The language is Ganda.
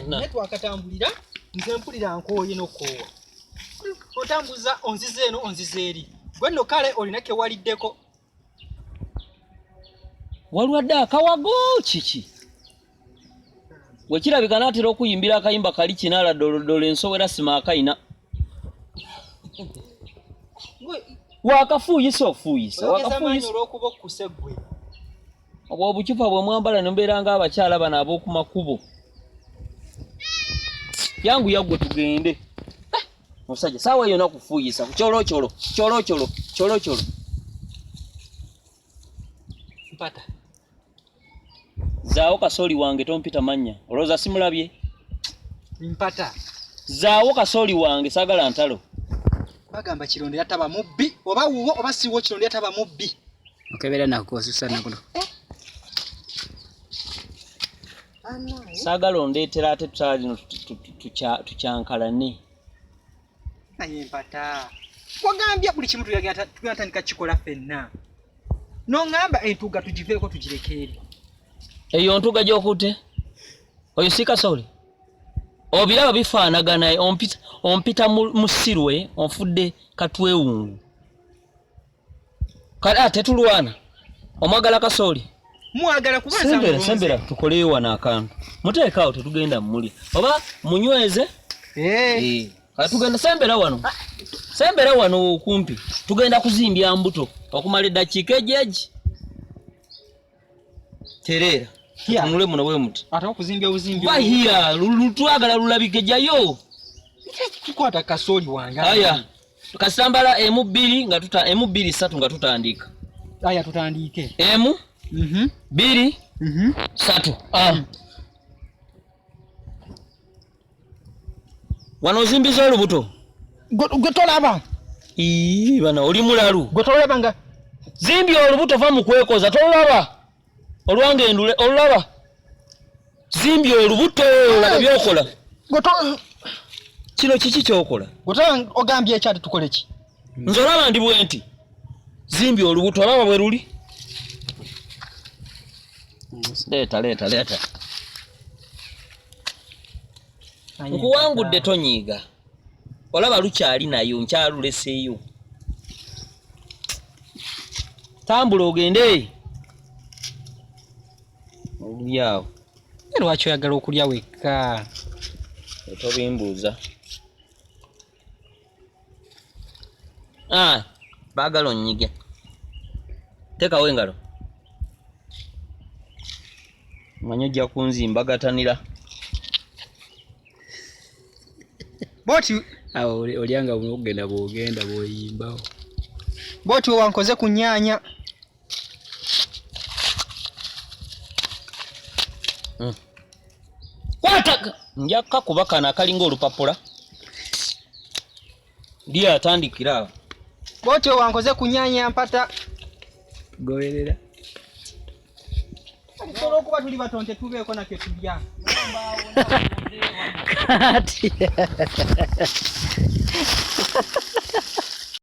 Naye twakatambulira, nze mpulira nkooye n'okukoowa. Otambuza onziza eno onziza eri. Gwe nno kale olina ke waliddeko. Walwadde akawago kiki? Wekirabika naatera okuyimbira akayimba kali kinaala dolodolo ensowera sima akayina. Wakafuuyisa ofuuyisa. Wakafuuyisa. Olw'okuba okkuse ggwe. Obwo obucupa bwe mwambala ne mubeera ng'abakyala bano ab'oku makubo. Yangu yaggwe tugende. Eh, musajja saawa yonna kufuuyisa ku kyolocolo kyolocolo kyolocolo. Mpata. Zaawo kasooli wange tompita mannya olowooza simulabye? Mpata. Zaawo kasooli wange saagala ntalo. Bagamba Kirondo yataba mubbi oba wuwo oba siwo Kirondo yataba mubbi. Okebera nako osusa nako. Saagala ondeetera ate tusala lino tukyankalane. Naye mpata. Wagambye buli kimu tugenda tandika kikola ffenna. Nongamba entuga tugiveeko tugireke eri. Eyo ntuga gy'okutte? Oyo si kasooli? Obiraba bifaanagana ompita, ompita musirwe onfudde katwewungu. Kale ate tulwana. Omwagala kasooli? Mwagala kuba sembera sembera tukoleyo wano akantu. Muteekaawo tetugenda mumulya. Oba munyweze? Eh. Eh. Kale tugenda sembera wano. Sembera wano okumpi. Tugenda kuzimbya mbuto okumala eddakiika ejeji. Tereera. Tunule muno bwe muti. Ate okuzimbya obuzimbi. Bahiya lutwagala lulabike jayo. Tukwata kasooli wange. Aya. Kasambala emu bbiri nga tuta emu bbiri ssatu nga tutandika. Aya tutandike. Emu. Bbiri. Ssatu. Ah. Wano ozimbiza olubuto. Gwe tolaba. Ii bana oli mulalu. Gwe tolaba nga zimbya olubuto va mu kwekoza tolaba. Olwange endule olulaba. Zimbya olubuto laba byokola. Gwe to kino kiki kyokola? Gwe tolaba ogambye ekyati tukole ki? Nze olaba ndi bwe nti. Zimbya olubuto olaba bwe luli. Leeta leeta leeta. Nkuwangudde tonyiiga. Olaba lukyali nayo nkyaluleseeyo. Tambula ogende. Olyawo. Lwaki oyagala okulya wekka? Tobimbuuza. Ah, baagala onnyige. Teekawo engalo. Manyi ojja kunzimbagatanira. Bw'oti awo olyanga okugenda bw'ogenda bw'oyimbawo. Bw'oti wankoze ku nnyaanya. Kwata nja kukakuba kano akalinga olupapula. Ndiyo atandikira awo. Bw'otyo wankoze ku nnyaanya mpata. Goberera. Olw'okuba tuli batonte tubeeko nakye tulya. Kati.